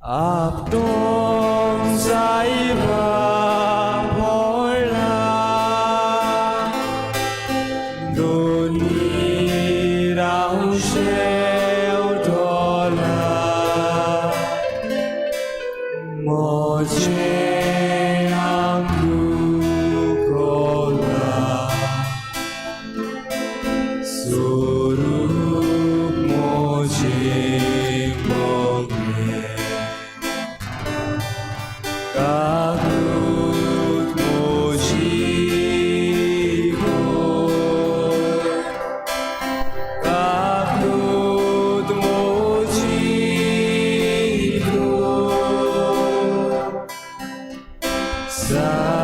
Aptong sa iba porla Donira useu dola Moje amdukola Surup moje mogne Kakut mojiko, kakut mojiko, saiba.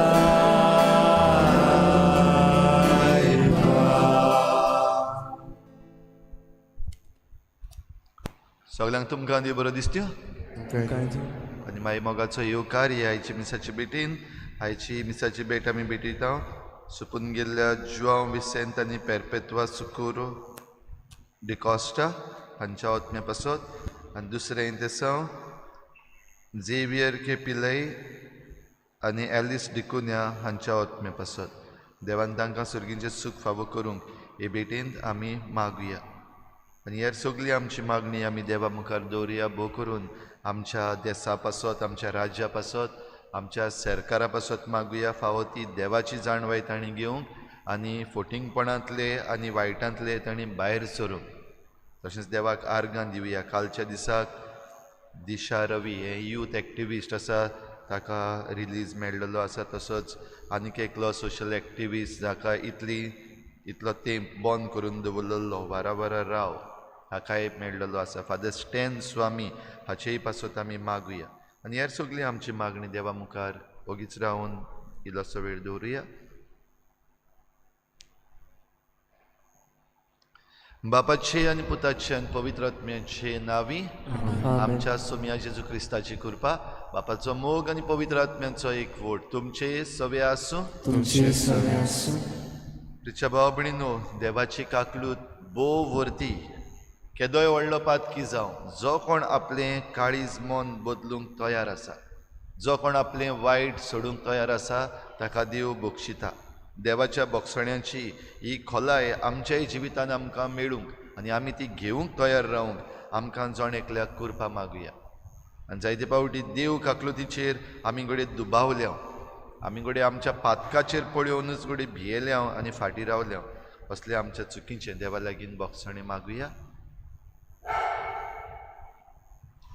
सगळ्यांक तुमकां देव बरो दिसत्यो आनी मागीर मोगाचो येवकार हे आयची मिसाची भेटीन. आयची मिसाची भेट आमी भेटयता सुकून गेल्ल्या जुआंव विसेंत आनी पेरपेत्वा सुकुरो डिकॉस्टा हांच्या ओतम्या पासत आनी दुसरें इंतेसांव झेवियर के पिलय आनी एलिस डिकुन्या हांच्या ओतम्या पासत. देवान तांकां सुर्गींचें सूख फावो करूंक हे भेटींत आमी मागुया आनी हेर सगळी आमची मागणी आमी देवा मुखार दवरुया, भोव करून आमच्या देसा पासत, आमच्या राज्या पासत, आमच्या सरकारा पासत मागुया. फावो ती देवाची जाणवाय तांणी घेवंक आनी फोटिंगपणांतले आनी वायटांतले तांणी भायर सरूंक. तशेंच देवाक आर्गां दिवया. कालच्या दिसाक दिशा रवी हे यूथ एक्टिविस्ट आसा, ताका रिलीज मेळ्ळलो आसा. तसोच आनीक एकलो सोशल एक्टिविस्ट जाका इतलो तेंप बंद करून दवरलेलो वारावारा राव हाकाय मेळ्ळलो आसा, फादर स्टॅन स्वामी हाचेय पासत आमी मागुया. आनी हेर सगळी आमची मागणी देवा मुखार ओगीच रावन इल्लोसो वेळ दवरुया. बापाचे आनी पुताचे आनी पवित्र आत्म्याचे नावी आमच्या सोम्या जेजू क्रिस्ताची कृपा, बापाचो मोग आनी पवित्र आत्म्याचो एकवट तुमचे सवे आसूं. तुमचे सवे आसूं. प्रिच्या भाव भयणीनो, देवाची काकलूत भोव वर्ती. केदोय व्हडलो पातकी जावं, जो कोण आपलें काळीज मन बदलूंक तयार आसा, जो कोण आपलें वायट सोडूंक तयार आसा, ताका देव बक्षिता. देवाच्या बक्षण्याची ही खोलाय आमच्याय जिवितान आमकां मेळूंक आनी आमी ती घेवंक तयार रावंक आमकां जण एकल्याक कृपा मागुया. आनी जायते फावटी देव काकलुतीचेर आमी घडये दुबावल्या, आमी घडये आमच्या पातकाचेर पळोवनूच घडये भियेल्या आनी फाटीं रावल्या. असले आमच्या चुकीचें देवा लागीं बक्षणें मागुया.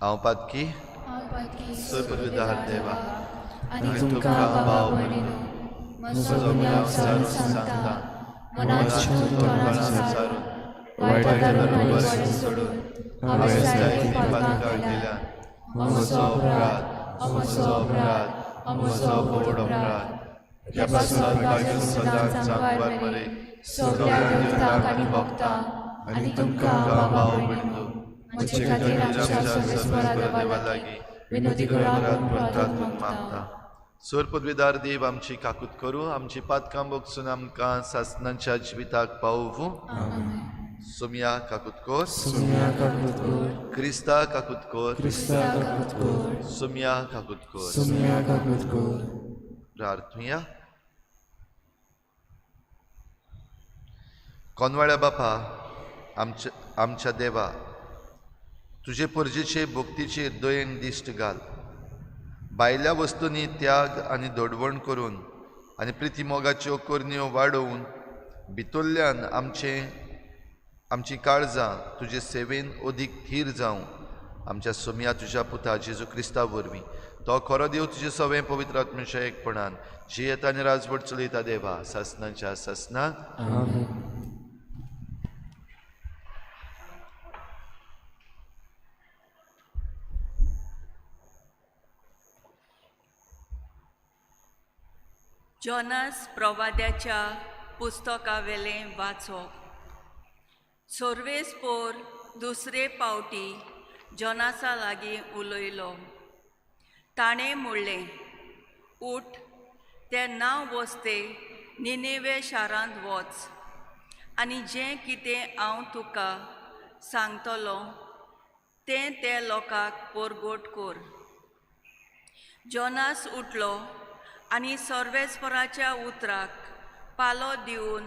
हांव पातकी सर्वदार देवा आनी तुमकां भाव भयणीनो म्हजो गुन्यांव सारून सांगता, मनाच्या तोंडान सारून वायट बरें सोडून हांवें जायतीं पातकां केल्यात. म्हजो अपराध, म्हजो अपराध, म्हजो व्हड अपराध. ह्या पासत भाग्य सदांच सांगवार मरे सगळ्या देवतांक आनी भक्तांक आनी तुमकां भाव भयणीनो म्हजे खातीर आमच्या सर्वेस्परा देवा लागीं विनोदी करात प्रार्थना मागता. सोर पदवीदार देव आमची काकूत करूं, आमची पातकां बगसून आमकां सासनाच्या जिविताक पावोवूं. सोमया काकूत कर, सुम्या काकूत कर, क्रिस्ता काकूत कर, क्रिस्ता काकूत कर, सोमया काकूत कर. सुम्या काकूत कर. प्रार्थुया. कोनवाळ्या बापा, आमच्या देवा, तुजे परजेचे भक्तीचेर दयेन दिश्ट घाल. भायल्या वस्तूंनी त्याग आनी दोडवण करून आनी प्रितीमोगाच्यो करण्यो वाडोवन भितरल्यान आमची काळजां तुजे सेवेन अदीक थीर जावं. आमच्या सोमया तुज्या पुता जेजू क्रिस्ता वरवीं, तो खरो देव तुजे सवें पवित्र आत्म्याच्या एकपणान जियेता आनी राजवट चलयता देवा सासनाच्या सासनाक. आमेन. जॉनस प्रवाद्याच्या पुस्तकावेलें वाचप. सोर्वेस पोर दुसरे पावटी जॉनासा लागीं उलयलो. ताणें म्हणलें, उठ, ते नांव वस्ते निनेवे शारांत वच आनी जें कितें हांव तुका सांगतलो तें ते लोकांक परगट कर. जोनास उठलो आनी सर्वेस्पराच्या उतराक पालो दिवन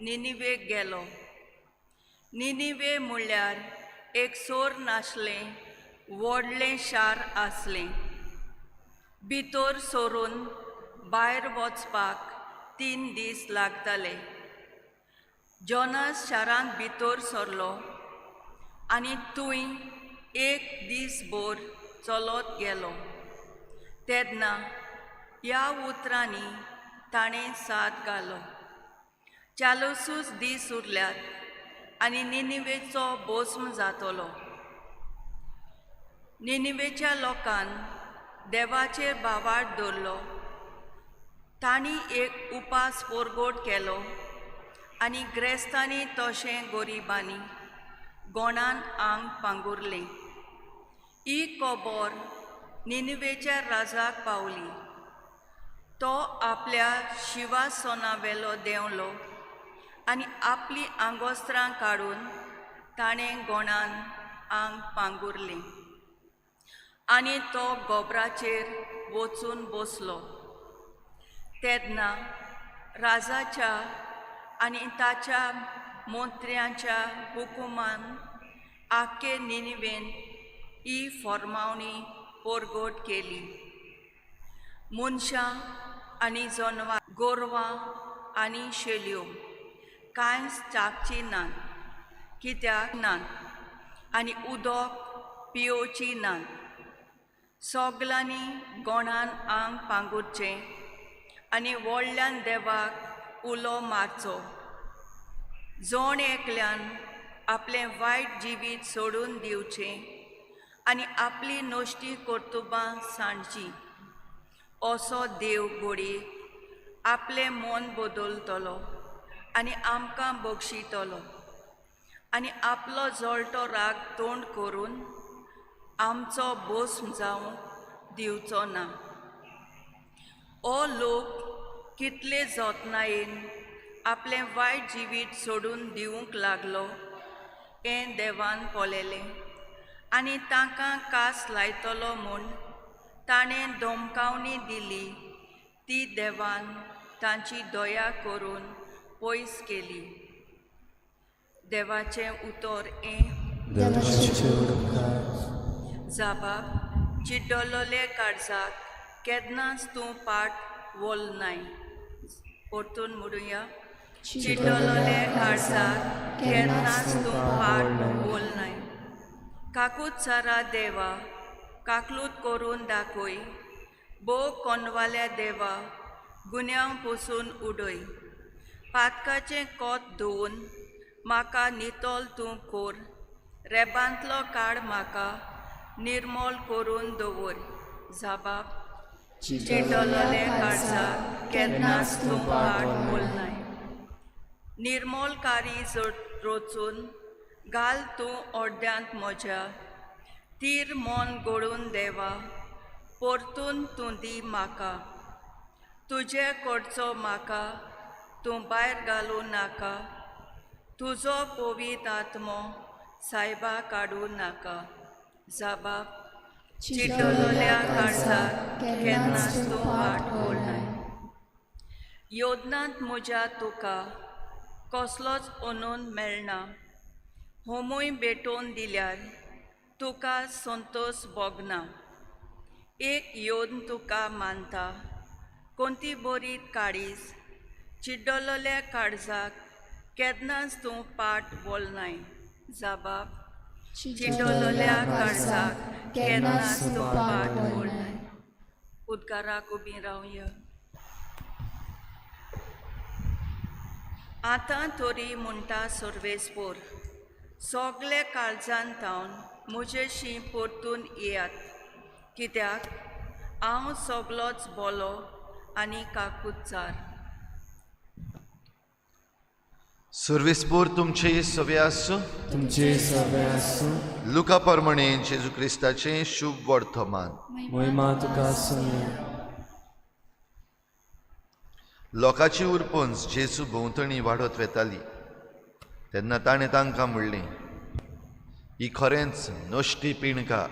निनिवेक गेलो. निनिवे म्हणल्यार एक सोर नासलें व्हडलें शार आसलें. भितर सरून भायर वचपाक 3 दीस लागताले. जोनास शारांत भितर सरलो आनी थंय 1 दीसभर चलत गेलो. तेन्ना ह्या उतरांनी ताणें साद घालो, 40 दीस उरल्यात आनी निनिवेचो भस्म जातलो. निनिवेच्या लोकान देवाचेर भावार्थ दवरलो. तांणी एक उपास परगट केलो आनी ग्रेस्तांनी तशें गरिबांनी गोणान आंग पांगुरलें. ही खबर निनिवेच्या राजाक पावली. तो आपल्या शिवासनावेलो देंवलो आनी आपलीं आंगोस्त्रां काडून ताणें गोणान आंग पांगुरलें आनी तो गोबराचेर वचून बसलो. तेन्ना राजाच्या आनी ताच्या मंत्र्यांच्या हुकुमान आख्खे निनिवेन ही फॉर्मावणी परगट केली. मनशां आनी जनवार, गोरवां आनी शेलयो कांयच चाकची नात, कित्याक नात आनी उदक पियोवची नात. सगल्यांनी गोणान आंग पांगुरचें आनी व्हडल्यान देवाक उलो मारचो. जण एकल्यान आपलें वायट जिवीत सोडून दिवचें आनी आपली नश्टी कर्तुबां सांडची. असो देव घोडी आपलें मन बदलतलो आनी आमकां बक्षितलो आनी आपलो जळटो राग तोंड करून आमचो भस्म जावंक दिवचो ना. ओ लोक कितले जतनायेन आपलें वायट जिवीत सोडून दिवंक लागलो हें देवान पळयलें आनी तांकां कास लायतलो म्हूण ताणें धमकावणी दिली ती देवान तांची दया करून पयस केली. देवाचें उतर हें. जाबाब चिड्डलोले काळजाक केन्नाच तूं पाट वोलनाय. परतून म्हणुया, चिड्डलोले काळजाक केन्नाच तूं पाट वोलनाय. काकूत सारा देवा काकलूत करून दाखय, भोव कोनवाल्या देवा गुन्यांव पसून उडय. पातकाचें कोत धुवन म्हाका नितळ तूं कोर, रेबांतलो काड म्हाका निर्मोल करून दवर. जाबाब चिड्डलोले काळजाक केन्नाच तूं पाट वोलनाय. निर्मोल कारी रोचून घाल तूं अर्द्यांत म्हज्या, तीर मन गोडून देवा परतून तूं दी म्हाका. तुजे कडचो म्हाका तूं भायर घालूं नाका, तुजो पवीत आत्मो सायबा काडूं नाका. जाबाब चिड्डलोल्या काळजाक केन्नाच तूं पाट वोलनाय. योदनांत म्हज्या तुका कसलोच अनून मेळना, होमूय भेटोवन दिल्यार तुका संतोश भोगना. एक योन तुका मानता कोणती बरी काळीज, चिड्डलोल्या काळजाक केन्नाच तूं पाट वोलनाय. जाबाब चिड्डलोल्या काळजाक केन्नाच तूं पाट वोलनाय. उदकाराक उबी रावया. आतां तरी म्हणटा सर्वेस्पोर, सगळे काळजान थावन म्हजेशी परतून येयात, कित्याक हांव सगलोच बोलो आनी काकुतचार. सर्वेस्पोर तुमचे सवे आसूं. तुमचे सवे आसूं. लुका प्रमाणे जेजू क्रिस्ताचें शुभ वर्तमान. महिमा तुका आसूं. लोकांची उरपंच जेजू भोंवतणी वाडत वेताली तेन्ना ताणें तांकां म्हणलें, ही खरेंच नश्टी पिणका,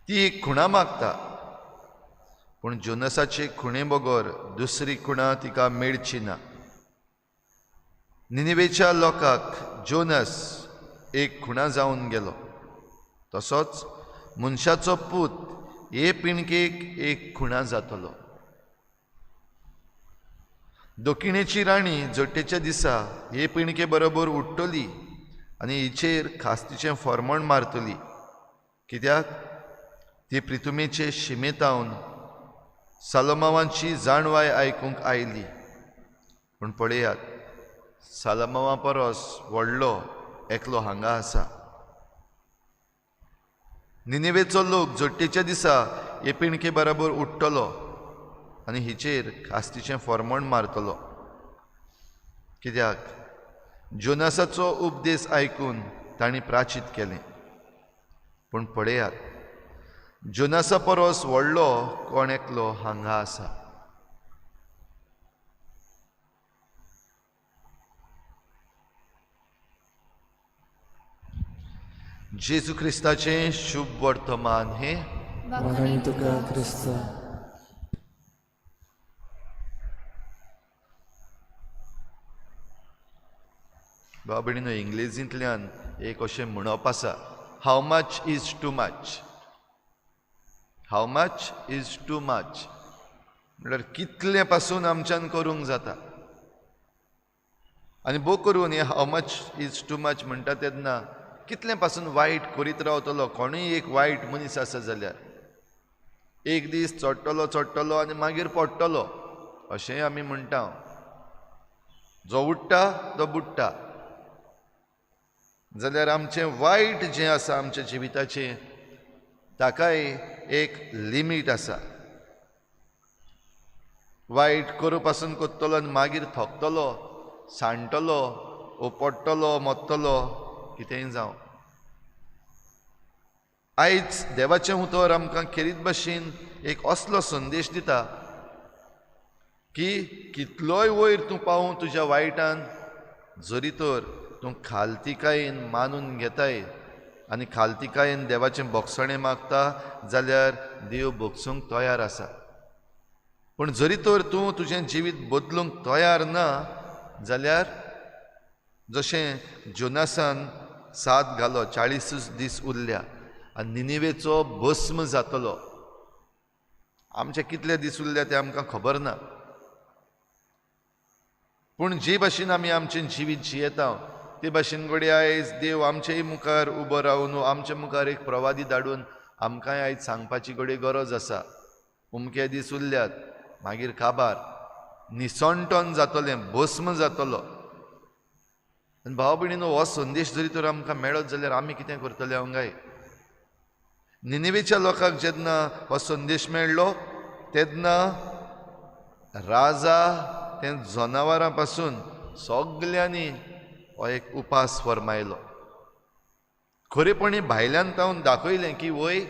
ती एक खुणा मागता, पूण जोनसाचे खुणे बगर दुसरी खुणा तिका मेळची ना. निनिवेच्या लोकांक जोनस एक खुणा जावन गेलो, तसोच मनशाचो पूत हे पिणकेक एक खुणा जातलो. दक्षिणेची राणी जोट्टेच्या दिसा हे पिणके बरोबर उठ्ठली आनी हिचेर खास्तीचें फॉर्मण मारतली, कित्याक ती प्रितुमेचे शिमेतावन सालोमावांची जाणवाय आयकूंक आयली. पूण पळयात, सालोमावा परस व्हडलो एकलो हांगा आसा. निनिवेचो लोक जोट्टेच्या दिसा हे पिणके बरोबर उठ्ठलो आनी हिचेर खास्तीचें फॉर्मण मारतलो, कित्याक जोनासाचो उपदेश आयकून तांणी प्राचीत केलें. पूण पळयात, जोनासा परस व्हडलो कोण एकलो हांगा आसा. जेजू क्रिस्ताचें शुभ वर्तमान हें. वाखाणी तुका क्रिस्ता. भाव भयणीनो, इंग्लेजींतल्यान एक अशें म्हणप आसा, how much is too much. How much is too much म्हणल्यार कितलें पासून आमच्यान करूंक जाता. आनी भोव करून हें how much is too much म्हणटा तेन्ना कितलें पासून वायट करीत रावतलो. कोणूय एक वायट मनीस आसा जाल्यार एक दीस चडटलो चडटलो आनी मागीर पडटलो अशेंय आमी म्हणटा. जो उडटा तो बुडटा. जाल्यार आमचें वायट जें आसा आमच्या जिविताचें ताकाय एक लिमीट आसा. वायट करूं पासून करतलो आनी मागीर थकतलो, सांडटलो, पडटलो, मरतलो, कितेंय जावं. आयज देवाचें उतर आमकां खेरीत भाशेन एक असलो संदेश दिता की कितलोय वयर तूं पावूं तुज्या वायटान, जरी तर तूं खालतिकायेन मानून घेताय आनी खालतिकायेन देवाचें बोगसणें मागता जाल्यार देव बोगसूंक तयार आसा. पूण जरी तर तूं तुजें जिवीत बदलूंक तयार ना जाल्यार जशें जोनासान साद घालो, 40 दीस उरल्या आनी निनिवेचो भस्म जातलो. आमचे कितले दीस उरल्या ते आमकां खबर ना, पूण जे भाशेन आमी आमचें जिवीत जियेता ते भाशेन घडये आयज देव आमचेय मुखार उबो रावन आमचे मुखार एक प्रवादी धाडून आमकांय आयज सांगपाची घडये गरज आसा, उमके दीस उरल्यात, मागीर काबार निसणटन जातलें, भस्म जातलो. आनी भाव भयणीनो, हो संदेश जरी तर आमकां मेळत जाल्यार आमी कितें करतले हांगाय? निनिवेच्या लोकांक जेन्ना हो संदेश मेळ्ळो तेन्ना राजा ते जनावरां पासून सगल्यांनी हो एक उपास फर्मायलो. खरेपणी भायल्यान तावन दाखयलें की वय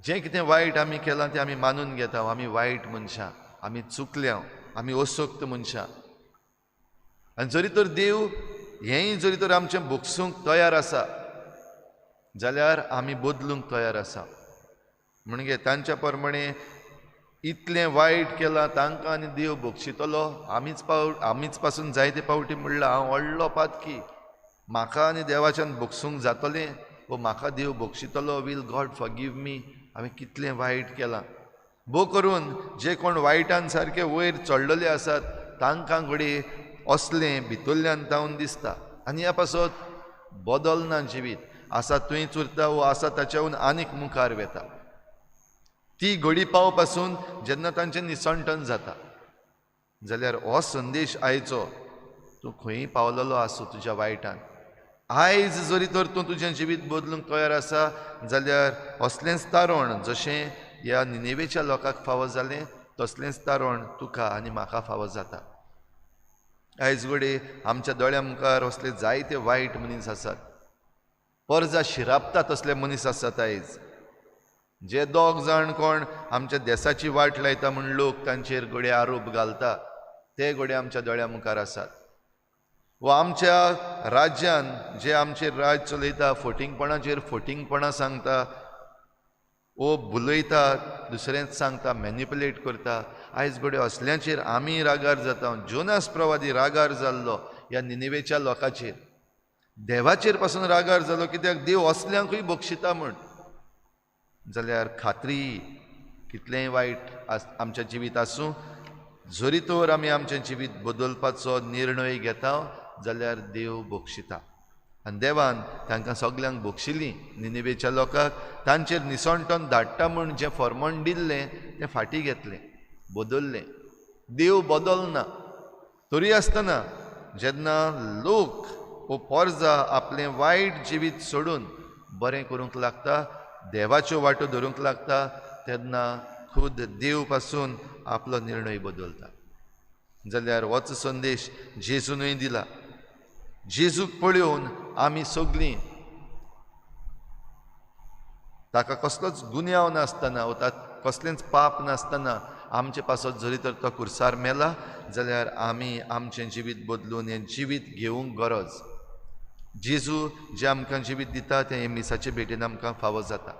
जें कितें वायट आमी केलां तें आमी मानून घेता, आमी वायट मनशां, आमी चुकल्या, आमी असक्त मनशां. आनी जरी तर देव हेंय जरी तर आमचें भोगसूंक तयार आसा जाल्यार आमी बदलूंक तयार आसा. म्हणजे तांच्या प्रमाणे इतलें वायट केलां तांकां आनी देव बक्षितलो. आमीच पासून जायते पावटी म्हणलां हांव व्हडलो पातकी, म्हाका आनी देवाच्यान बक्षूंक जातलें वो म्हाका देव बक्षितलो, will God forgive मी, हांवें कितलें वायट केलां. भोव करून जे कोण वायटान सारके वयर चडलेले आसात तांकां घडये असलें भितरल्यान तावन दिसता आनी ह्या पासत बदलना जिवीत आसा थंयच उरता वो आसा ताच्याहून आनीक मुखार वेता. ती घडी पाव पासून जेन्ना तांचें निसणटन जाता जाल्यार हो संदेश आयचो, तूं खंय पावलेलो आसूं तुज्या वायटान, आयज जरी तर तूं तुजें जिवीत बदलूंक तयार आसा जाल्यार असलेंच तारण जशें ह्या निनेवेच्या लोकांक फावो जालें तसलेंच तारण तुका आनी म्हाका फावो जाता. आयज घडये आमच्या दोळ्या मुखार असले जायते वायट मनीस आसात, परजा शिरापता तसले मनीस आसात. आयज जे दोग जाण कोण आमच्या देसाची वाट लायता म्हूण लोक तांचेर घडये आरोप घालता ते घडये आमच्या दोळ्या मुखार आसात. व आमच्या राज्यान जे आमचेर राज चलयता फटींगपणाचेर फटींगपणां सांगता वो भुलयता दुसरेंच सांगता, मॅनिपुलेट करता. आयज घडये असल्यांचेर आमी रागार जाता. जोनास प्रवादी रागार जाल्लो ह्या निनिवेच्या लोकांचेर, देवाचेर पासून रागार जालो, कित्याक देव असल्यांकूय बक्षिता म्हूण. जाल्यार खात्री कितलेंय वायट आमच्या जिवीत आसूं, जरी तर आमी आमचें जिवीत बदलपाचो निर्णय घेता जाल्यार देव बक्षिता. आनी देवान तांकां सगल्यांक बक्षिलीं. निनिवेच्या लोकांक तांचेर निसणटन धाडटा म्हूण जें फॉर्मण दिल्लें तें फाटीं घेतलें, बदललें. देव बदलना. तरी आसतना जेन्ना लोक वो पोरजा आपलें वायट जिवीत सोडून बरें करूंक लागता, देवाच्यो वाटो धरूंक लागता, तेन्ना खुद देव पासून आपलो निर्णय बदलता. जाल्यार होच संदेश जेजूनय दिला. जेजूक पळोवन आमी सगळीं ताका कसलोच गुन्यांव नासतना वा कसलेंच पाप नासतना आमचे पासत जरी तर तो कुर्सार मेला जाल्यार आमी आमचें जिवीत बदलून हें जिवीत घेवंक गरज. जेजू जें आमकां जिवीत दिता तें हे मिसाचे भेटेन आमकां फावो जाता.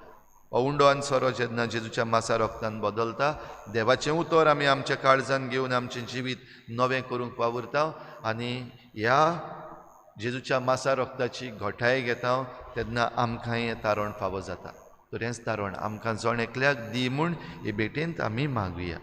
उंडो आनी सोरो जेन्ना जेजूच्या मासा रोगतान बदलता, देवाचें उतर आमी आमच्या काळजान घेवन आमचें जिवीत नवें करूंक वावुरता आनी ह्या जेजूच्या मासा रोगताची घोटाय घेता तेन्ना आमकां हें तारण फावो जाता. तर हेंच तारण आमकां जण एकल्याक दी म्हूण हे भेटेंत आमी मागुया.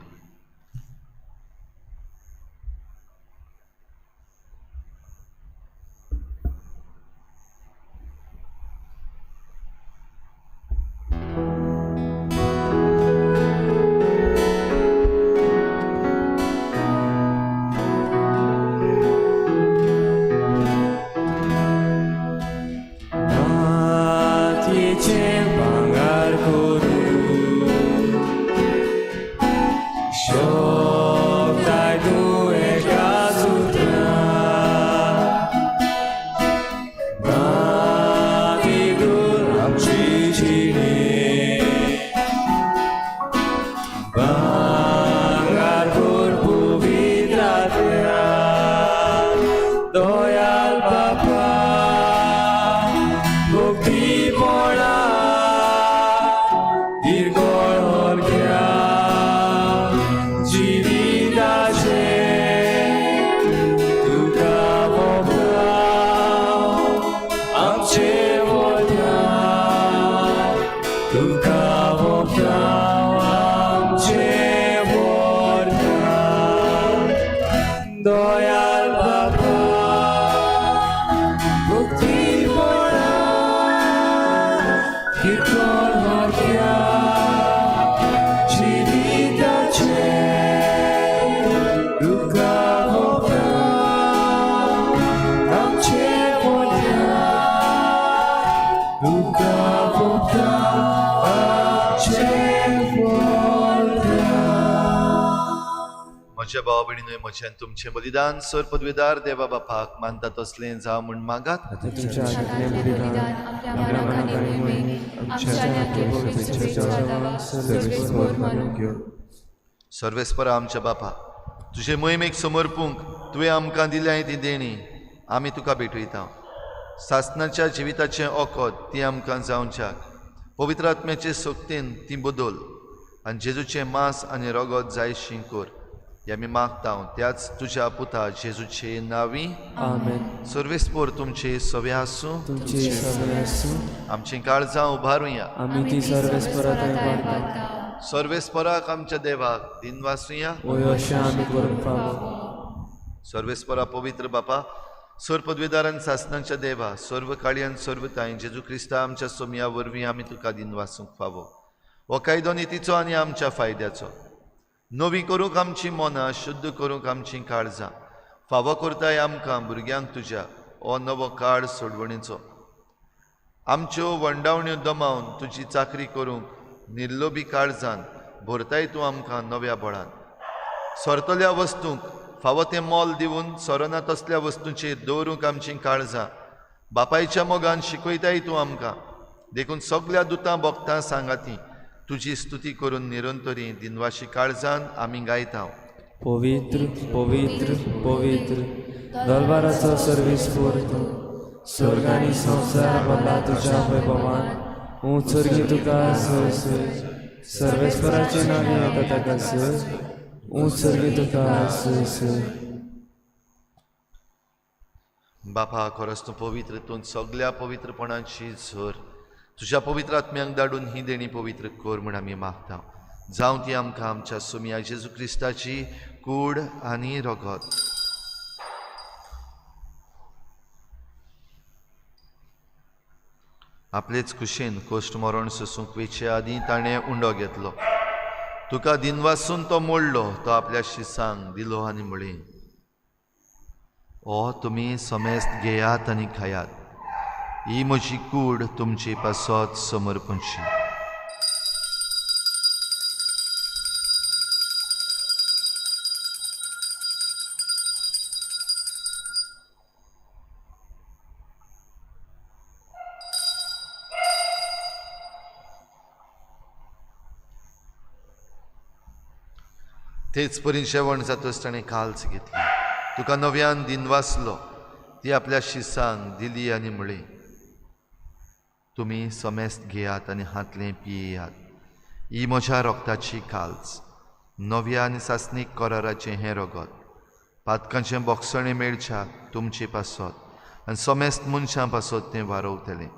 म्हज्या भावा भयणीनूय म्हजें तुमचें बलिदान सर पदवीदार देवा बापाक मानता तसलें जावं म्हूण मागात. सर्वेस्परा आमच्या बापा, तुजे मोहिमेक समर्पूंक तुवें आमकां दिल्या ती देणी आमी तुका भेटयता. सासनाच्या जिविताचें ओकद ती आमकां जावच्याक पवित्र आत्म्याचे सक्तीन ती बदल आनी जेजूचें मांस आनी रगत जायशी कर. हे आमी मागता त्याच तुज्या पुता जेजूचे नांवी. आमेन. सर्वेस्पोर तुमचे सवे आसूं, तुमचे सवे आसूं. आमचीं काळजां उबारुया, आमी ती सर्वेस्पराक सर्वेस्पराक आमच्या देवाक दिनवासुया. वय अशें आमी करूंक फावो. सर्वेस्परा पवित्र बापा, सर्व पदवीदारान सासनाच्या देवा, सर्व काळयान सर्व ताई जेजू क्रिस्ता आमच्या सोमया वरवीं आमी तुका दिनवासूंक फावो. हो कायदो नितीचो आनी आमच्या फायद्याचो, नवी करूंक आमची मनां, शुद्ध करूंक आमचीं काळजां, फावो करताय आमकां भुरग्यांक तुज्या हो नवो काळ सोडवणीचो. आमच्यो वंडावण्यो दमावन तुजी चाकरी करूंक निर्लोभी काळजान भरताय तूं आमकां नव्या बळान. सरतल्या वस्तूंक फावो तें मोल दिवन सरना तसल्या वस्तूंचेर दवरूंक आमचीं काळजां बापायच्या मोगान शिकयताय तूं आमकां. देखून सगल्या दुतां भोगतां सांगाती तुजी स्तुती करून निरंतरी दिनवाशी काळजान आमी गायता. पवित्र पवित्र पवित्र दरबाराचो सर्वेस्पोर तूं, स्वर्ग आनी संवसार भरला तुज्या वैभवान. उत्सर्गी तुका सोय सोय. सर्वेस्पराचें नांव येता ताका सर ऊंच सर्गी तुका सर. बापा खरोच तूं पवित्र, तूं सगल्या पवित्रपणाची झर. तुज्या पवित्र आत्म्यांक धाडून ही देणी पवित्र कर म्हूण आमी मागता. जावं ती आमकां आमच्या सुमया जेजू क्रिस्ताची कूड आनी रगत. आपलेच कुशीन कोश्ट मरण सोसूंक वेचे आदीं ताणें उंडो घेतलो. तुका दिनवासून तो मोडलो, तो आपल्या शिसांक दिलो आनी म्हळें, ओ तुमी समेस्त घेयात आनी खायात, ही म्हजी कूड तुमचे पासत समर्पणची. तेच परी जेवण जातच ताणें काल्स घेतली, तुका नव्यान दिनवासलो, ती आपल्या शिसांक दिली आनी म्हळें, तुमी समेस्त घेयात आनी हातलें पियेयात, ही म्हज्या रोगताची काल्स, नव्या आनी सासणीक कराराचें हें रगत, पातकांचें बोगसणें मेळच्या तुमचे पासत आनी समेस्त मनशां पासत तें वारोवतलें.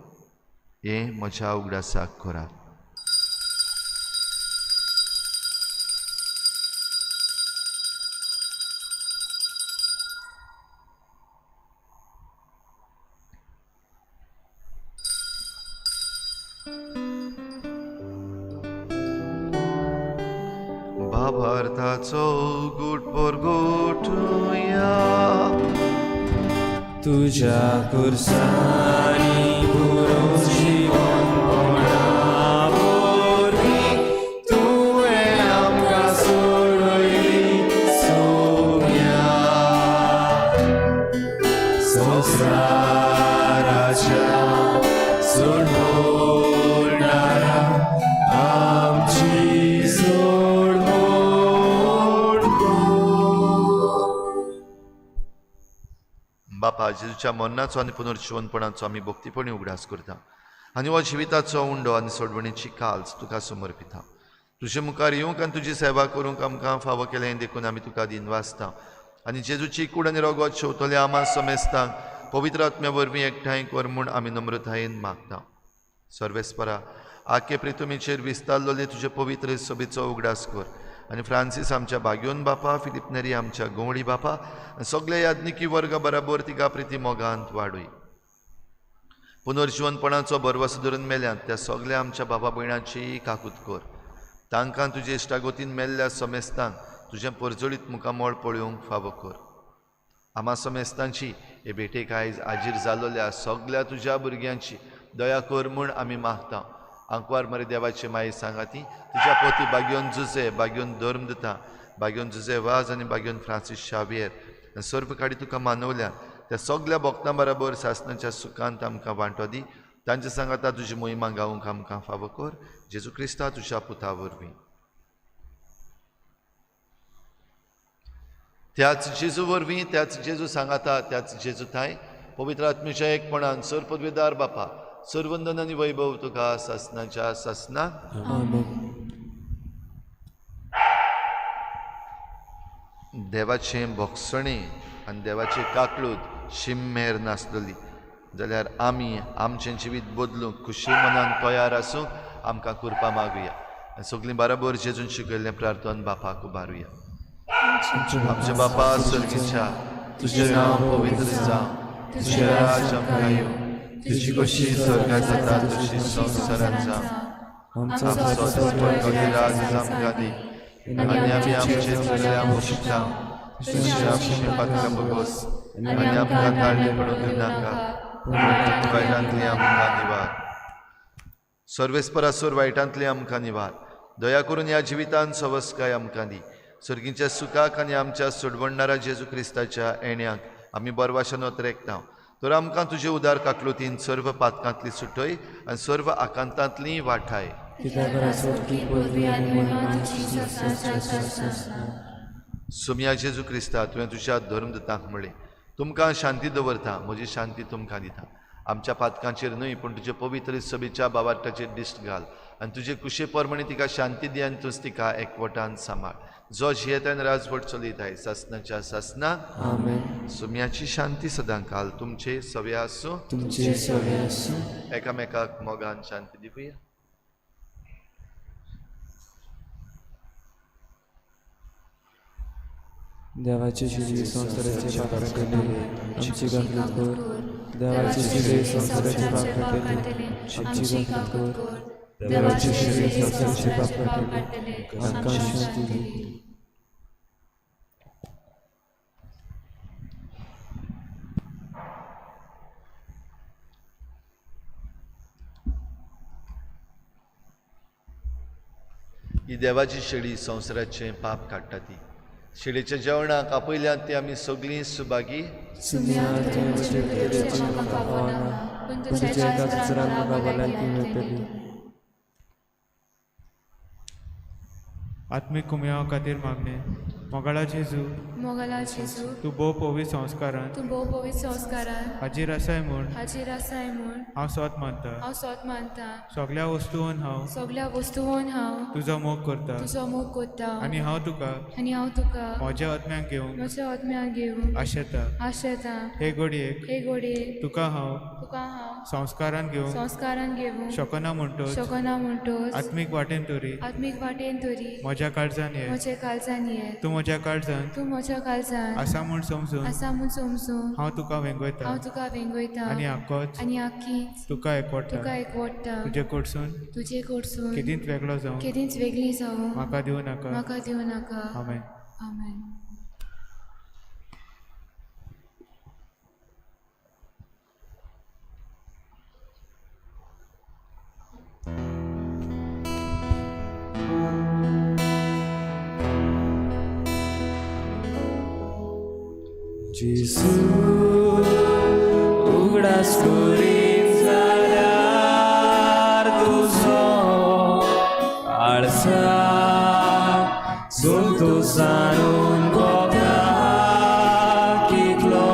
हें म्हज्या उगडासाक करात. भावार्थाचो गुट परगोटुया तुझ्या कुर्सानी पुरो जिवनपणा वरवीं तुवें आमकां सोडयली सोम्या. संवसाराच्या सोडवणारा आमची सोडवण. बापा, जेजूच्या मरणाचो आनी पुनर्जिवनपणाचो आमी भक्तीपणी उगडास करता आनी हो जिविताचो उंडो आनी सोडवणेची काल्स तुका समर्पिता. तुजे मुखार येवंक आनी तुजी सेवा करूंक आमकां फावो केलें देखून आमी तुका दिनवासता आनी जेजूची कूड आनी रगत शेवतले आमा समेस्तांक पवित्र आत्म्या वरवीं एकठांय कर म्हूण आमी नम्रतायेन मागता. सर्वेस्परा, आखे प्रितुमीचेर विस्तारलेले तुजे पवित्र सभेचो उगडास कर आनी फ्रांसीस आमच्या बाग्योन बापा, फिलीप नेरी आमच्या गंवळी बापा आनी सगल्या याज्ञिकी वर्गा बराबर तिका प्रिती मोगांत वाडूय. पुनर्जिवनपणाचो भरवसो धरून मेल्यात त्या सगल्या आमच्या बाबा भयणाची काकूत कर. तांकां तुजे इश्टागोतीन मेल्ल्या समेस्तांक तुजें परजळीत मुखामळ पळोवंक फावो कर. आमा समेस्तांची हे भेटेक आयज आजीर जालोल्या सगल्या तुज्या भुरग्यांची दया कर म्हूण आमी मागता. आंकवार मरे देवाचे माये सांगाती तुज्या पोती बाग्योन जुजे, बाग्योन धर्म दिता, बाग्योन जुजे वाज आनी बाग्योन फ्रांसीस शावियर आनी सर्व काडी तुका मानवल्या त्या सगल्या भक्तां बराबर सासणाच्या सुखांत आमकां वांटो दी. तांचे सांगाता तुजी मोहिमा गावंक आमकां फावो कर. जेजू क्रिस्ता तुज्या पुता वरवीं. त्याच जेजू वरवीं, त्याच जेजू सांगाता, त्याच जेजू थांय पवित्र आत्मेच्या एकपणान सर पदवेदार बापा, सर्वंदन आनी वैभव तुका सासणाच्या सासना. आमेन. देवाचें भोगसणें आनी देवाचें काकळूत शिममेर नासलेली जाल्यार आमी आमचें जिवीत बदलूंक खुशी मनान तयार आसूंक आमकां कृपा मागुया आनी सगळीं बराबर जेजून शिकयल्लें प्रार्थन बापाक उबारुया. आमच्या बापा स्वर्गीच्या, तुजें नांव पवित्र जावं, तुजें राज आमकां येवं, तुजी कशी स्वर्गात जाता तशी संवसारांत जावं. आमचो आमचो राज आमकां दी आनी आमी आमचे चुकल्या मोशिता तशें आमचें पातकां भोगोस आनी आमकां ताळणे पडूंक दिवनाका, पूण वायटांतली आमकां निवार. सर्वेस्परासोर वायटांतली आमकां निवार. दया करून ह्या जिवितान सवस्काय आमकां दी. सर्गीच्या सुखाक आनी आमच्या सोडवणणारा जेजू क्रिस्ताच्या येण्याक आमी बरवाशान ओतरेकता. तर आमकां तुजे उदार काकलुतीन सर्व पातकांतली सुटय आनी सर्व आकांतांतली वाठाय. सुमया जेजू क्रिस्ता, तुवें तुज्या धर्मदूतांक म्हळें, तुमकां शांती दवरता, म्हजी शांती तुमकां दिता. आमच्या पातकांचेर न्हय पूण तुजे पवित्र सभेच्या बावार्टाचेर दिश्ट घाल आनी तुजे कुशे प्रमाणे तिका शांती दी आनी तूंच तिका एकवटान सांबाळ. जो जियेतान राजवट चलयत आहे सासनाच्या सासनाक. आमेन. सुम्याची शांती सदांकाल तुमचे सवे आसूं. तुमचे सवे आसूं. एकामेकाक मोगान शांती दिवया. देवाचे शिरी संवसाराचे पाप काडटले आमची गाफलत कर. देवाचे शिरी संवसाराचे पाप काडटले आमची गाफलत कर. देवाचे शिरी संवसाराचे पाप काडटले आमकां शांती दी. ही देवाची शेळी संवसाराचें पाप काडटा ती शेळीच्या जेवणाक आपयल्यात ती आमी सगळीं सुभागी. आत्मीक कुमयां खातीर मागणें. मोगाळा जेजू, मोगाळा जेजू, तूं भोव पवित्र संस्कारान, तूं भोव पवित्र संस्कारान हाजीर आसाय म्हूण, हाजीर आसाय म्हूण हांव सोत मानता, हांव सोत मानता. सगळ्या वस्तून हांव, सगळ्या वस्तून हांव तुजो मोग करता, तुजो मोग करता. आनी हांव तुका, आनी हांव तुका म्हज्या आत्म्याक घेवंक, म्हज्या आत्म्याक घेवंक आशेता. आशेता. हे घडयेक, हे घडयेक तुका हांव, तुका हांव संस्कारान घेवंक, संस्कारान घेवंक शकना म्हणटोच, शकना म्हणटोच आत्मीक वाटेन तरी, आत्मीक वाटेन तरी म्हज्या काळजान ये, म्हज्या काळजान ये. तूं म्हज्या काळजान, तूं म्हज्या काळजान आसा म्हूण समजून, आसा म्हूण समजून हांव तुका वेंगयता, हांव तुका वेंगयता. आनी आख्खोच, आनी आख्खीच तुका एकवटा, तुका एकवटा. तुजे कडसून, तुजे कडसून केदींच वेगळो जावं, केदींच वेगळी जावं म्हाका दिवं नाका. म्हाका दिवं नाका. आमेन. आमेन. जेजू उगडास करीत जाल्यार तुजो काळजाक संतोसानून भोगता कितलो,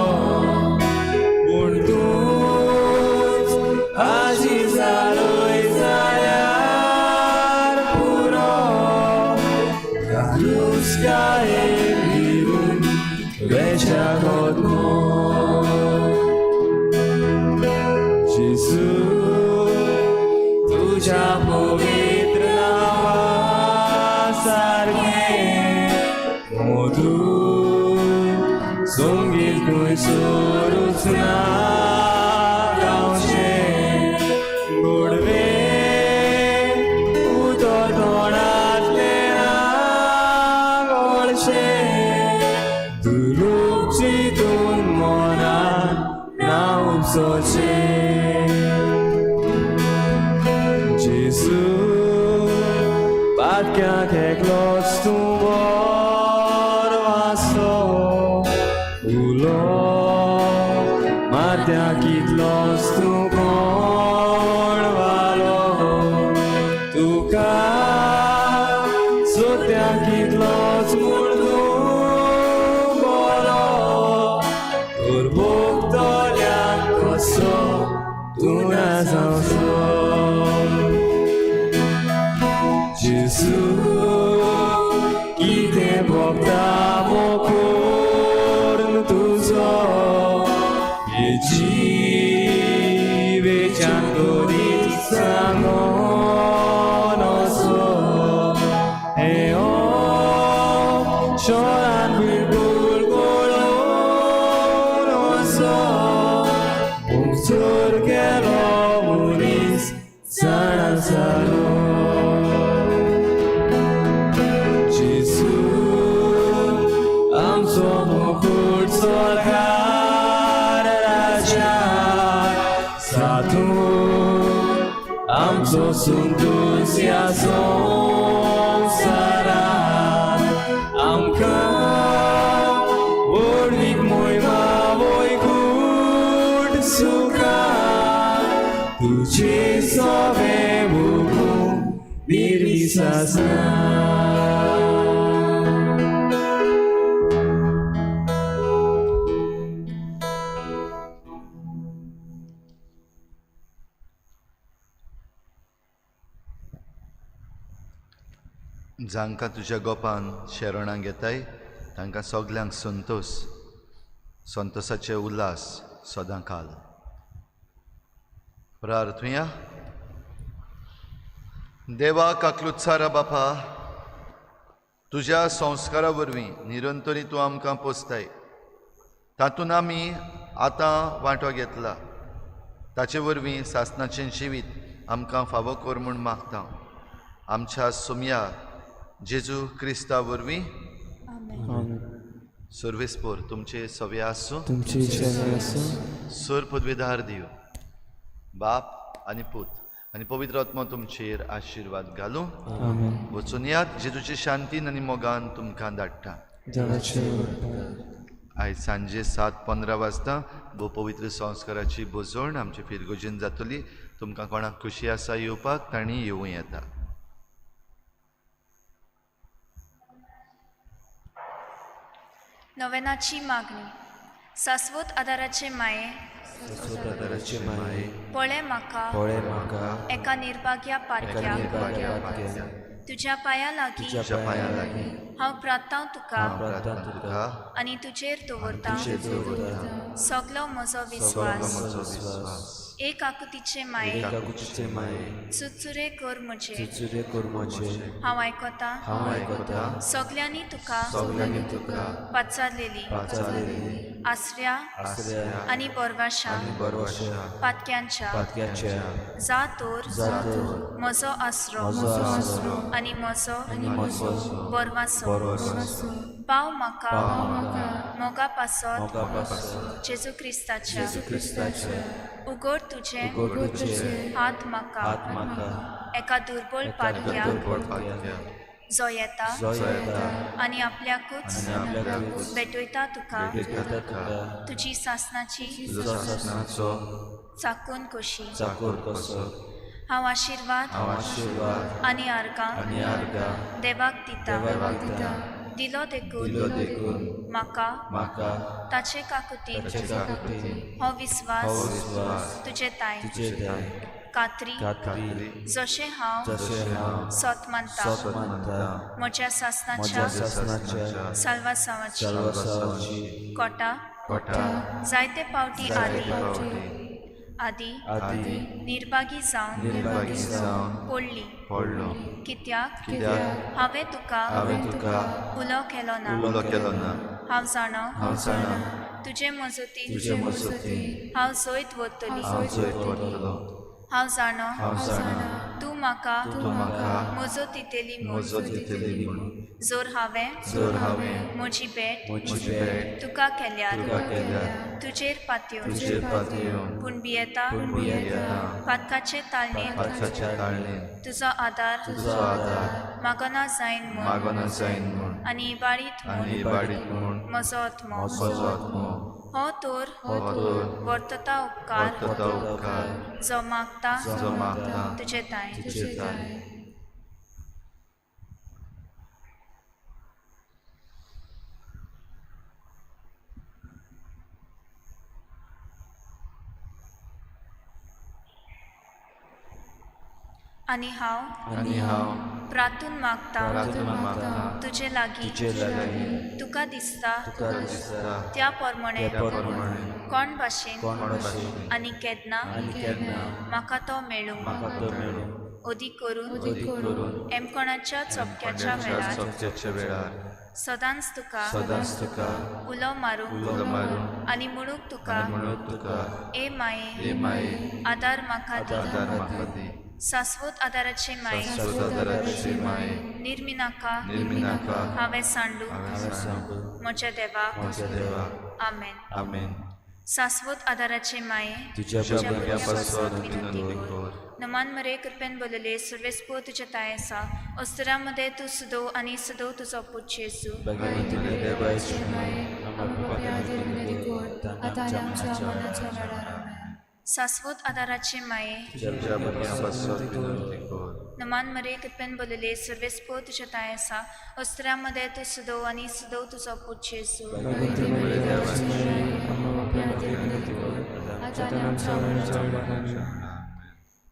पूण तूंच हाजीर जालोय जाल्यार पुरो. दुस्कायेन भिरून वेच्या कोतमो. जेजू तुज्या पवित्र नांवा सारकें मधूर संगीत खंयसरूच ना गावचें. गोडवें उदक तोंडांतलें ना गळचें, दुरूप चिंतून मनान ना उपसचें. जेजू पातक्याक एकलोच तूं बरो आसो, उलो मारत्या कितलोच तूं कोण वालो, तुका सोदत्या कितलोच म्हूण तूं बरो, तर भोगतल्यांक कसो तूं ना जावचो. जेजू कितें भोगता मोग तुजो, हे जिवेच्यान करीत सांगून असो, हे शोरान बिलकूल गळोवन असो, मुगचोर केलो मनीस जाणा जालो. जेजू आमचो मुकूट स्वर्गार राजा सातूं, आमचो संतोस ह्या संवसारांत, आमकां व्हडवीक मोयमा वैकूट सुखा, तुजे सगळें भोगूंक निरीस आसा. जांकां तुज्या गोपान शरणां घेताय तांकां सगल्यांक संतोश, संतोसाचे उल्हास सदां काल. प्रार्थुया. देवा काकलुत्सारा बापा, तुज्या संस्कारा वरवीं निरंतरी तूं आमकां पोसताय, तातूंत आमी आतां वांटो घेतला, ताचे वरवीं सासणाचें जिवीत आमकां फावो कर म्हूण मागता. आमच्या सुमया जेजू क्रिस्ता वरवीं. सर्वेस्पोर तुमचे सवे आसूं, तुमची शरण आसूं. सर पदवेदार दिव बाप आनी पूत आनी पवित्र आत्मो तुमचेर आशिर्वाद घालूं. आमेन. वचून यात, जेजूचे शांतीन आनी मोगान तुमकां धाडटा. देवाचे उपकार. आयज सांजे 7:15 वाजता भोव पवित्र संस्काराची भोजवण आमचे फिरगोजेन जातली. तुमकां कोणाक खुशी आसा येवपाक तांणी येवं येता. नवेनाची मागणी. शाश्वत आदाराचे माये, पळय म्हाका एका निर्भाग्या पारख्याक, तुज्या पांया लागीं हांव प्रार्थांव तुका आनी तुजेर दवरतां सगलो म्हजो विस्वास. एक आकुतीचे माये, चुरचुरे कर म्हजे, हांव आयकतां सगल्यांनी तुका पाचारलेली आसऱ्या आनी बरवाशा पातक्यांच्या जा तर म्हजो आसरो आनी म्हजो बरवासो पाव म्हाका मोगा पासत जेजू क्रिस्ताच्या. उगड तुजे हात म्हाका एका दुर्बळ पारख्याक जो येता आनी आपल्याकूच भेटयता तुका तुजी सासनाची चाकून कशी. हांव आशिर्वाद आनी आर्गां देवाक दिता, दिलो देखून म्हाका ताचे काकुतीन हो विस्वास तुजे ताय कात्री जशें हांव सत मानता म्हज्या सासनाच्या साल्वासांवाची कोटा जायते पावटी आदी आदी निर्भागी जावन पडली, कित्याक हांवें तुका उलो केलो ना. हांव जाणा तुजे मजतीन हांव जैत व्हरतली. हांव जाणा तूं म्हाका मजत दितली म्हूण. जर हांवें म्हजी भेट तुका केल्यार तुजेर पातयेवन, पूण भियेता पातकाचे ताळणेन तुजो आदार मागना जायन म्हूण आनी इबाडीत म्हूण म्हजो आत्मो हो तर वर्तता उपकार जो मागता तुजे ताय. आनी हांव प्रार्थून मागता तुजे लागीं तुका दिसता त्या प्रमाणे कोण भाशेन आनी केन्ना म्हाका तो मेळूं, अदीक करून एमकोणाच्या चपक्याच्या वेळार सदांच तुका उलो मारूंक आनी म्हणूंक तुका ए माये आदार म्हाका दी. शाश्वत आदाराचे माये निर्मिनाका हांवें सांडू म्हज्या देवाक. आमेन. शाश्वत आदाराचे माये तुज्या विनंती कर. नमान मरे कृपेन बोलले सर्वेस्पो तुज्या ताय आसा, अस्तरा मदें तूं सदो आनी सदो तुजो पूत जेजू. शाश्वत आदाराचे माये नमान मरे कृपेन बोलले सर्वेस्पो तुज्या ताय आसा, अस्तरा मदें तूं सदो आनी सदो तुजो पूत जेजू.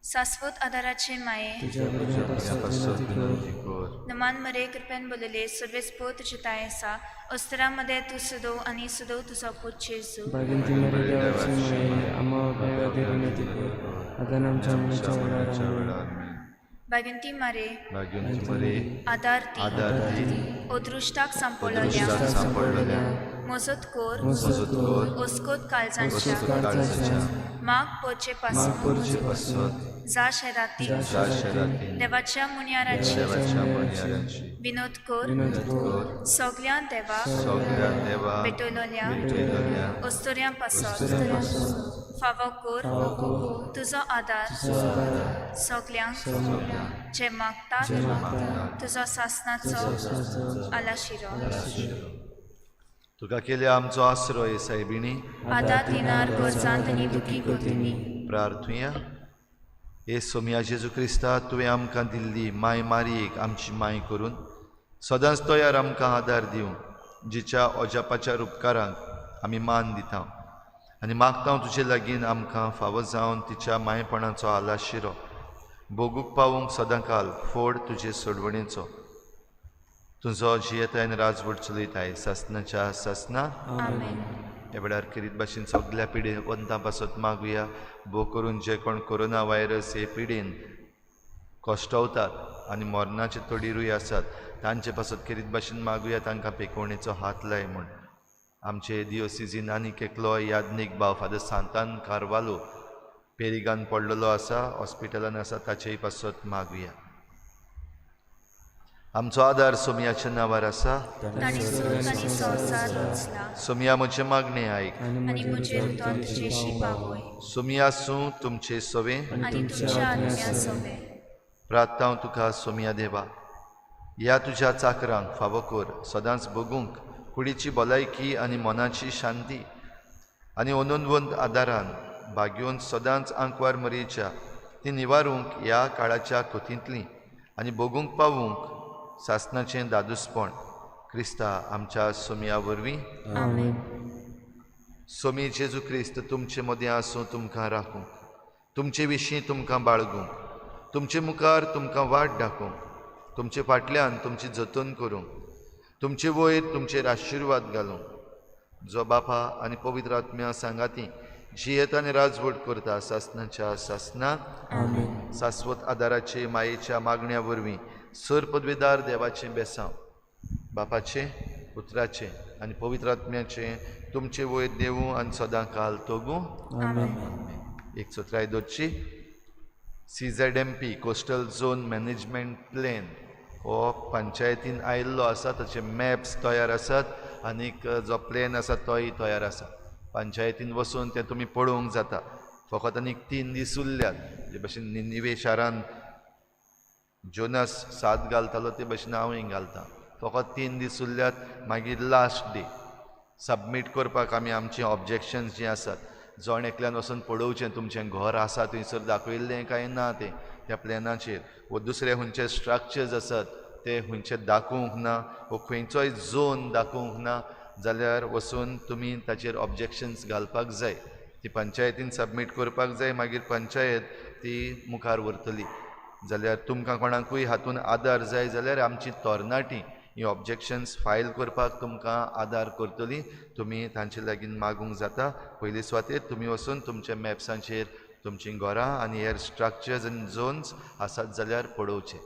शाश्वत आदाराचे माये नमान मरे कृपेन बोलले सर्वेस्पोर तुझे ताय आसा अस्तरा मदें तूं सदो आनी सदो तुजो पूत जेजू. भाग्यवंती मरे देवाची माये आम्हा पाप्या खातीर विनंती कर आतां आनी आमच्या मरणाच्या वेळार. आमेन. भाग्यवंती मारे भाग्यवंती मरे आदार दी आदार दी अदृश्टाक सांपडलेल्या अदृश्टाक सांपडलेल्या मजत कर मजत कर ओस्कोत काळजांच्या ओस्कोत काळजाच्या माग पोरचे पासून पोरचे पासून जा शेराती जा शेराती देवाच्या मुनियाराची देवाच्या मुनियाराची विनोद कर विनोद कर सगल्या देवा सगळ्या देवा भेटवलेल्या भेटयलेल्या अस्तुऱ्यां पासत फावो कर तुजो आदार सगल्यांक जे मागतात तुजो सासनाचो आलाशिरो. तुका केल्या आमचो आसरो सायबिणी आदार दिनार गरजांत आनी दुखी गोतींनी. प्रार्थुया. हे सोमया जेजू क्रिस्ता, तुवें आमकां दिल्ली माय मारयेक आमची माय करून सदांच तयार आमकां आदार दिवंक, जिच्या अजापाच्या उपकारांक आमी मान दिता आनी मागता तुजे लागीं आमकां फावो जावन तिच्या मायपणाचो आलाशिरो भोगूंक पावूंक सदांकाल फोड तुजे सोडवणेचो. तुजो जियेतायन राजवट चलयताय सासनाच्या सासना. आमेन. ह्या वेळार खेरीत भाशेन सगल्या पिडेवंतां पासत मागुया, भोव करून जे कोण कोरोना व्हायरस हे पिडेन कश्टवतात आनी मरणाचे तडीरूय आसात तांचे पासत खेरीत भाशेन मागुया, तांकां पेकोवणेचो हात लाय म्हूण. आमचे दिओसिजीन आनीक एकलो याज्ञीक भाव फादर सांतान कार्वालो पेरिगान पडलेलो आसा, हॉस्पिटलान आसा, ताचेय पासत मागुया. आमचो आदार सोमयाच्या नांवार आसा. तांणी स्वर्ग आनी संवसार रचला. सोमया म्हजें मागणें आयक आनी म्हजेर उदक तुजेशी पावय. सोमया आसूं तुमचे सवे आनी तुमच्या आत्म्या सवे. प्रार्थना तुका सोमया देवा, ह्या तुज्या चाकरांक फावो कर सदांच भोगूंक कुडीची भलायकी आनी मनाची शांती आनी अनंतवंत आदारान भाग्योवन सदांच आंकवार मरेच्या ती निवारूंक ह्या काळाच्या कोतींतली आनी भोगूंक पावूंक सासनाचें दादूसपण क्रिस्ता आमच्या सोमया वरवीं. आमेन. सोमी जेजू क्रिस्त तुमचे मदीं आसूं, तुमकां राखूंक, तुमचे विशीं तुमकां बाळगूंक, तुमचे मुखार तुमकां वाट दाखोवंक, तुमचे फाटल्यान तुमची जतन करूंक, तुमचे वयर तुमचेर आशिर्वाद घालूंक, जो बापा आनी पवित्र आत्म्या सांगाती जियेत आनी राजवट करता सासनाच्या सासना. आमेन. सास्वत आदाराचे मायेच्या मागण्या वरवीं सर पदवेदार देवाचें बेसांव बापाचें, पुत्राचें आनी पवित्र आत्म्याचें तुमचे वयर देवूं आनी सदां काल तोगूं. आमेन. एक सत्राय दवरची. CZMP coastal zone management plan हो पंचायतीन आयिल्लो आसा, ताचे मॅप्स तयार आसात आनीक जो प्लॅन आसा तोय तयार आसा. पंचायतीन वचून तें तुमी पळोवंक जाता. फकत आनीक 3 दीस उरल्यात. जे भशेन निनिवे शारान जोनस सात घालतालो ते भशेन हांवूय घालतां. फकत 3 दीस उरल्यात, मागीर लास्ट डे सबमीट करपाक आमी आमची ऑब्जेक्शन्स जीं आसात जण एकल्यान वचून पळोवचें तुमचें घर आसा थंयसर दाखयल्लें काय ना तें त्या प्लॅनाचेर, वो दुसरे खंयचे स्ट्रक्चर्स आसात ते खंयचे दाखोवंक ना वो खंयचोय झोन दाखोवंक ना जाल्यार वचून तुमी ताचेर ऑब्जेक्शन्स घालपाक जाय. ती पंचायतीन सबमीट करपाक जाय, मागीर पंचायत ती मुखार व्हरतली. जाल्यार तुमकां कोणाकूय हातून आदार जाय जाल्यार आमची तरणाटी ही ऑब्जेक्शन्स फायल करपाक तुमकां आदार करतली. तुमी तांचे लागीं मागूंक जाता. पयले सुवातेर तुमी वचून तुमच्या मॅप्सांचेर तुमचीं घरां आनी हेर स्ट्रक्चर्स आनी झोन्स आसात जाल्यार पळोवचें.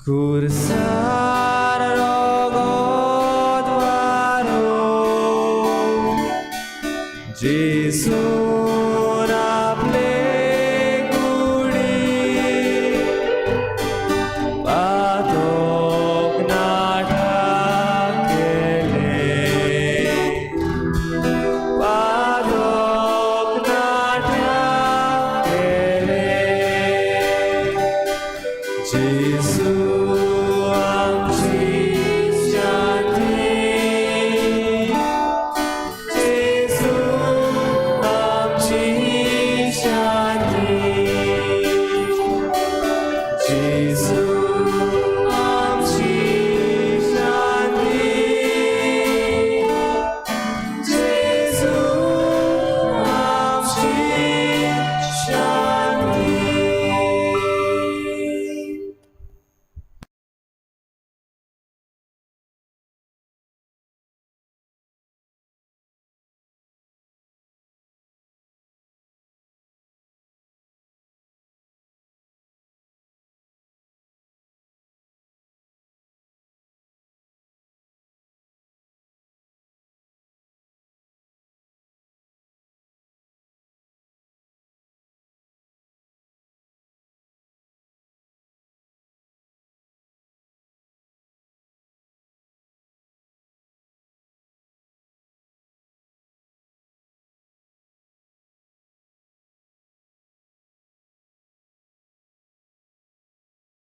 Cursar Jesu.